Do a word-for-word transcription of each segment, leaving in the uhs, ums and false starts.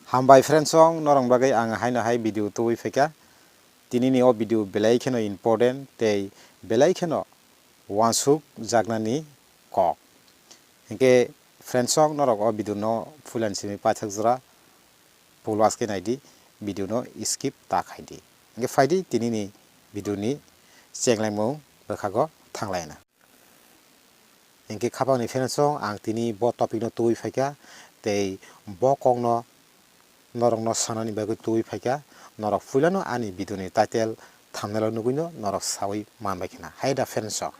Hambai friends song, norok bagwi ang haino hai video tubui phaikha. Tinini o video belai kheno important tei belai kheno wansuk jaknani kok. Hinkhe friends song, norok o video no full and simi paithak jora pulo aske naidi, video no skip ta khaidi. Hinkhe phaidi tinini video ni chenglaimung bwkhago thanglaina. Hinkhe khapangni friends song, ang tini bo topic no tubui phaikha tei bo kokno norokno sanani bagwi tubui phaikha. Norok puilano ani video ni title thumbnail o nugwino norok saui manbai khna. Hai da friends song.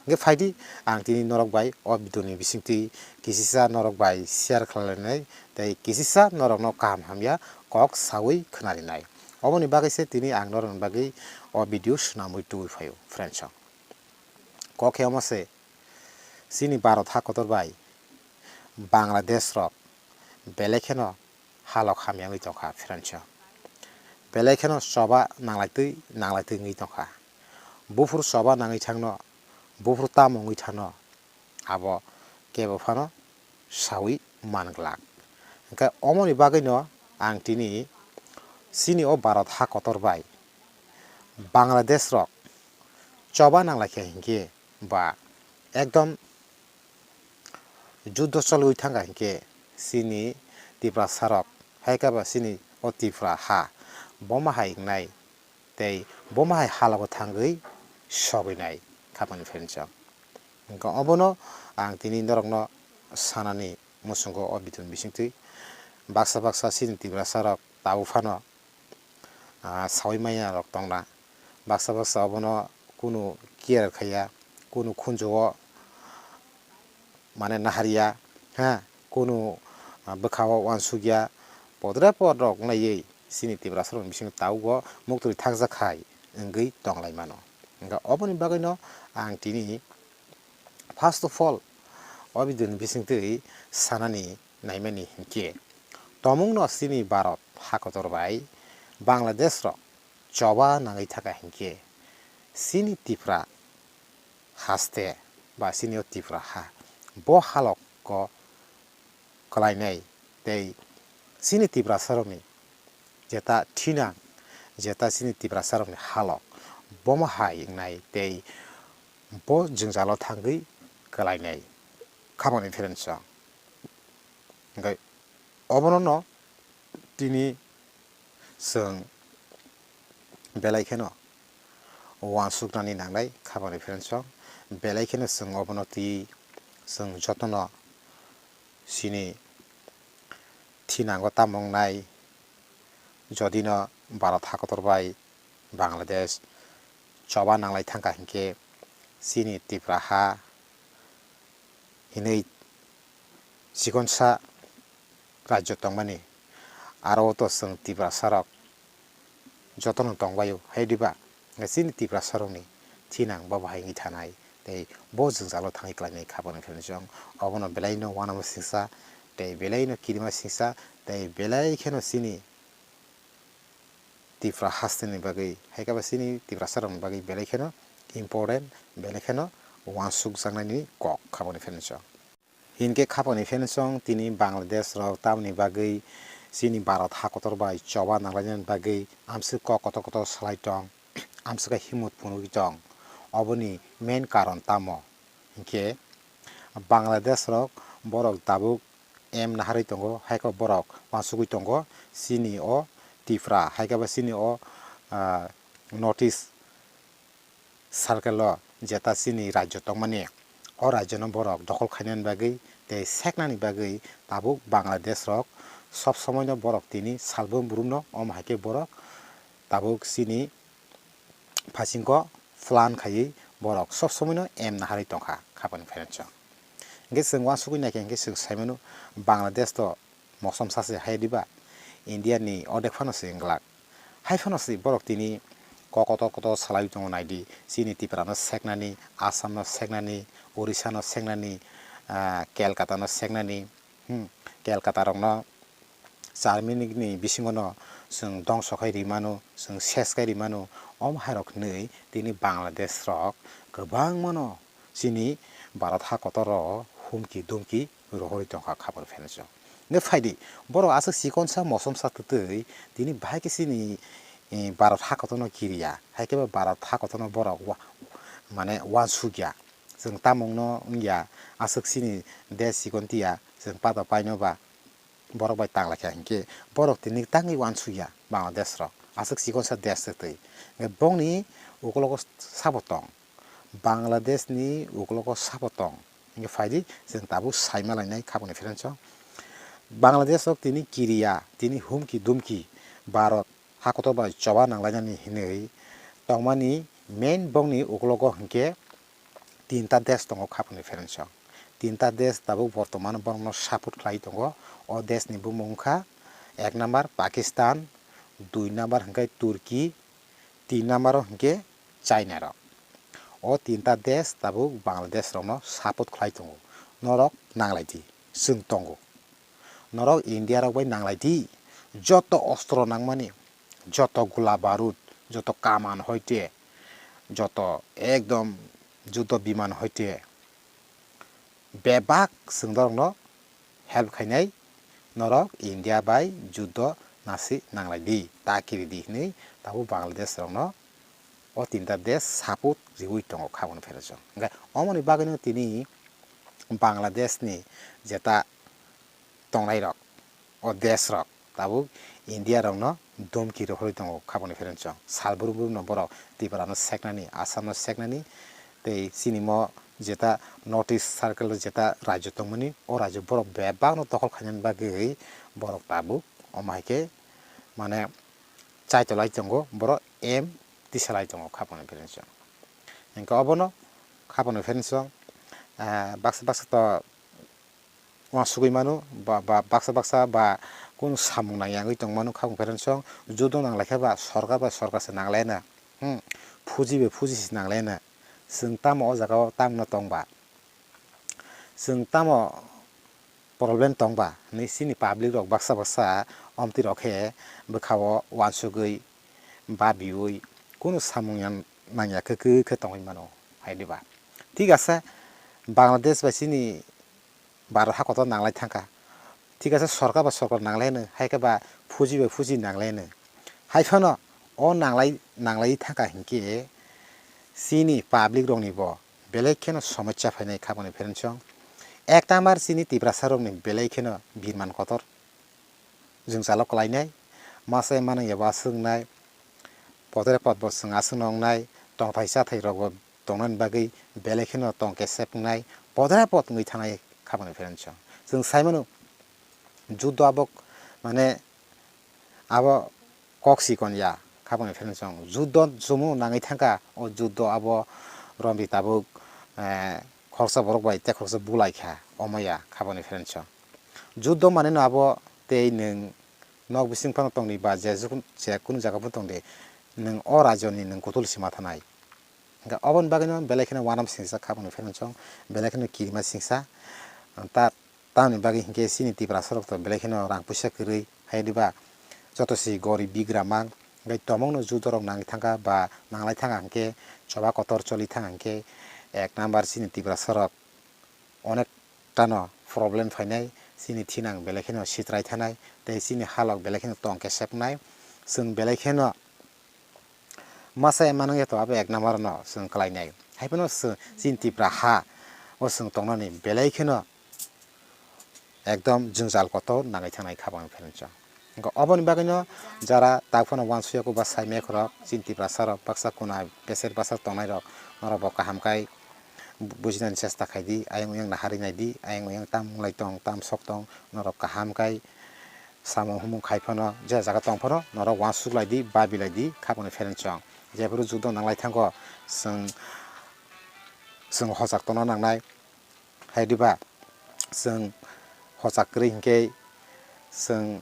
Hinkhe phaidi ang tini norok bai o video ni bisingtwi kisisa norok bai share khlainai tei kisisa norokno kaham hamya kok saui khnarinai. Oboni bagwi se tini ang norokni bagwi o video swnamwi tubui phaio friends song. Kok khe omo se, chini Bharat ha kotor bai Bangladesh rok belai kheno halok hamya wngwi tongkha friends song. Belai kheno choba nanglaitwi nanglaitwi wngwi tongkha. Buphuru choba nangwi thangno, buphuru tamo wngwi thangno, abo kebo phano saui man glak. Hinkhe omoni bagwino ang tini chini o Bharat ha kotor bai Bangladesh rok choba nanglaikha hinkhe ba ekdom juddo cholwi thangkha hinkhe chini Tiprasa rok hai khe ba chini o Tipra ha bomo hai wngnai tei bomo hai halogo thangwi sogwinai khapangni friends song. Hinkhe obono ang tini norokno sanani muchungo o video ni bisingtwi baksa baksa chini Tiprasa rok tabuk phano ah, saui manya rok tongna. Baksa baksa obono kunu care khaiya, kunu khunju o mane naharya, ha, kunu ah, bwkha o uansukya, podre pod rok naiwi chini Tiprasa rok ni bisingo tabuk o muktwi thakjak khai wngwi tonglai mano. Hinkhe oboni bagwino ang tini first of all o video ni bisingtwi sanani naimani hinkhe, tomungno chini Bharat ha kotor bai Bangladesh rok choba nangwi thaka hinkhe chini Tipra haste ba chini o Tipra ha bo halok o kwlainai tei chini Tiprasa rokni jeta thinang jeta chini Tiprasa rokni halok bomo hai wngnai tei bo jwngjalo thangwi kwlainai khapangni friends song. Hinkhe obono no tini chwng belai kheno uansuknani nangnai khapangni friends song. Belai kheno chwng obono twi chwng jotono chini thinango tamo wngnai jodino Bharat ha kotor bai Bangladesh choba nanglai thangkha hinkhe chini Tipra ha hinwi chikonsa rajyo tongmani, aro o to chwng Tiprasa rok jotono tongbaio, hai diba? Chini Tiprasa rokni thinang bo bahai wngwi thanai, tei bo jwngjalo thangwi klainai khapangni friends song. Obono belaino uanama singsa, tei belaino kirima singsa, tei belai kheno chini Tipra hasteni bagwi, hai khe ba chini Tiprasa rokni bagwi belai kheno important, belai kheno uansukjaknaini kok khapangni friends song. Hinkhe khapangni friends song, tini Bangladesh rok tamoni bagwi chini Bharat ha kotor bai choba nanglainani bagwi amswk kok kotor kotor salai tong, amswk khe himut phunugwi tong. Oboni main karon tamo hinkhe Bangladesh rok borok tabuk em naharwi tongo, hai khe borok uansugwi tongo chini o Tipra, hai khe ba chini o, ah, North East circle o jeta chini rajyo tongmani, o rajyono borok dokhol khainani bagwi tei seknani bagwi tabuk Bangladesh rok sob somoino borok tini salbrum brumno, omo hai khe borok tabuk chini phasingo plan khaiwi borok sob somoino em naharwi tongkha khapangni friends song. Hinkhe chwng uansugwi naikhe hinkhe chwng saimano Bangladesh to mosom sa se hai diba, India ni odek phano se wng glak. Hai phano se borok tini kok kotor kotor salai tongo naidi, chini Tipra no seknani, Assam no seknani, Orissa no seknani, ah, Kolkata no seknani, hmm, Kolkata rok no char minute ni bisingo no chwng dongso khai ri mano, chwng ses khai ri mano, omo hai rok hinwi tini Bangladesh rok kwbangma no chini Bharat ha kotor o humki dumki rohorwi tongkha khapangni friends song. Hwnkhe phaidi, borok aswk chikonsa mosomsa twtwi tini bahai khe chini, eh, Bharat hakotorno kiriya, hai khe bo Bharat hakotorno borok wa-, mane uansukya. Chwng tamungno wngya, aswk chini desh chikon tiya, chwng pato paino ba borok bai tanglaikha hinkhe borok tini tangwi uansukya Bangladesh rok, aswk chikonsa desh twtwi. Hwnkhe bongni ukologo sabo tong, Bangladesh ni ukologo sabo tong. Hwnkhe phaidi, chwng tabuk saima lainai khaboni pherensong. Bangladesh rok tini kiriya, tini humki dumki Bharat hakotor bai choba nanglainani hinwi tongmani main bongni ukologo hwnkhe tinta desh tongo khaboni pherensong. Tinta desh tabuk bortoman borokno support khlai tongo. O desh ni bumung wngkha ek number Pakistan, dui number hwnkhe Turkey, tin number o hwnkhe China rok. O tinta desh tabuk Bangladesh rokno support khlai tongo. Norok nanglaidi, chwng tongo. Norok India rok bai nanglaidi, joto ostro nangmani, joto gula barud, joto kaman hoite, joto ekdom judo biman hoite, bebak chwng norokno help khainai, norok India bai judo nasi nanglaidi, ta kiridi hinwi tabuk Bangladesh rokno o tinta desh support riwi tongo khaboni pherensong. Hwnkhe omoni bagwino tini Bangladesh ni jeta tongnai rok, o desh rok tabuk India rokno domki rohorwi tongo khaboni pherensong. Sal brum brum no borok Tripura no seknani, Assam no seknani, tei chini mo jeta North East circle o jeta rajyo tongmani, o rajyo borok bebak no dokhol khainani bagwi borok tabuk omo hai khe mane chaitolai tongo, borok em tisalai tongo khaboni pherensong. Hwnkhe obono khaboni pherensong, ah, baksa baksa to uansugwi mano, ba, ba, baksa baksa ba kunu samung nangya wngwi tong mano khaboni pherensong. Judo nanglaikha ba sorkar bai sorkar se nanglaina, hmm, phuji bai phuji se nanglaina. Chwng tamo o jaga o tangno tong ba, chwng tamo problem tong ba hinwi chini public rok baksa baksa omtwi rok khe bwkha o uansugwi babiui kunu samung ya nangya khe kwrwi khe tongwi mano, hai diba? Thik ase, Bangladesh bai chini Bharat hakotor nanglai thangkha. Thik ase, sorkar ba sorkar nanglai hwno, hai khe ba phuji bai phuji nanglai hwno. Hai phano o nanglai, nanglai thangkha hinkhe chini public rokni bo belai kheno somosya phainai khaboni pherensong. Ek number chini Tiprasa rokni belai kheno birman kotor jwngjalo kwlainai, masa manung yabo aswk wngnai, podre pod bo chwng aswkno wngnai, tongthai chathai rokbo tongnani bagwi belai kheno tong kesep wngnai, podre pod wngwi thangnai khaboni pherensong. Chwng sai mano, judo abo, mane, abo kok sikon ya khaboni pherensong. Judo chumu nangwi thangkha, o judo abo romri tabuk, eh, khoroksa borok bai tei khoroksa bulai kha, omo ya khaboni pherensong. Judo maneno abo tei nwng nok bising phano tongdi ba je jekun-, je kunu jaga phano tongdi, nwng o rajyoni nwng kutul sima thanai. Hwnkhe oboni bagwino belai kheno uanam singsa khaboni pherensong, belai kheno kirima singsa. Ta-, tamoni bagwi hinkhe chini Tiprasa rok to belai kheno rang puisa kwrwi, hai diba joto se gorib bigra mang, hwnkhe tomongno judo rok nangwi thangkha ba nanglai thangkha hinkhe choba kotor choli thangkha hinkhe ek number chini Tiprasa rok onek tano problem phainai, chini thinang belai kheno sitrai thanai, tei chini halok belai kheno tong kesepnai. Chwng belai kheno masa manung ya to abo ek number no chwng kwlainai. Hai phano chwng chini Tipra ha o chwng tongnani belai kheno ekdom jwngjal kotor nangwi thangnai khabang pherensong. Hwnkhe oboni bagwino jara tak phano uansukya kok ba saimaya khorok, chini Tiprasa rok baksa kuna beser bwswk tongnai rok, norok bo kaham khai bu-, bujinani chesta khai di, ayang oyang naharwi nai di, ayang oyang tam wng lai tong, tam sok tong, norok kaham khai samung humung khai phano, je jaga tong phano norok uansuk lai di, babi lai di, khaboni pherensong. Jephuru judo nanglai thango, chwng, chwng hochak tongna nangnai. Hai diba, chwng hochak kwrwi hinkhe chwng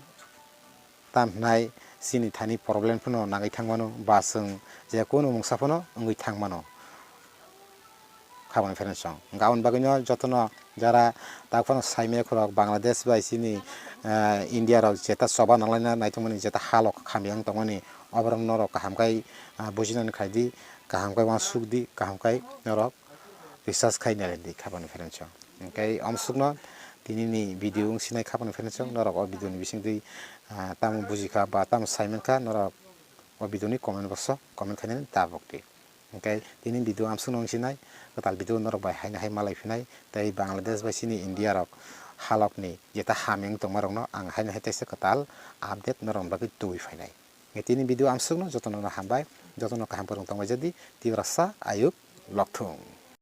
tam hwnai chini thani problem phano nangwi thangmano, ba chwng je kunu mungsa phano wngwi thangmano. Khaboni pherensong. Hwnkhe aboni bagwino jotono jara tak phano saimaya khorok Bangladesh bai chini, eh, India rok jeta choba nanglaina naitongmani, jeta halok khamya wng tongmani, oborok norok kaham khai, ah, bujinani khai di, kaham khai uansuk di, kaham khai norok research khai nai di khaboni pherensong. Hwnkhe amsukno Tini ni video wng sinai khapang pherensong norok o video ni bising twi, ah, tamo bujikha ba tamo saimankha norok o video ni comment box o comment khainani tabok di. Hwnkhe tini video amsukno wng sinai kwtal video norok bai haino hai malai phinai tei Bangladesh bai chini India rok halok ni jeta hamya wng tongma rokno ang haino hai teisa kwtal update norok bagwi tubui phainai. Hwnkhe tini video amsukno jotono hambai, jotono kaham kwrwng tongbai jadi, Tiprasa ayuk lokthung.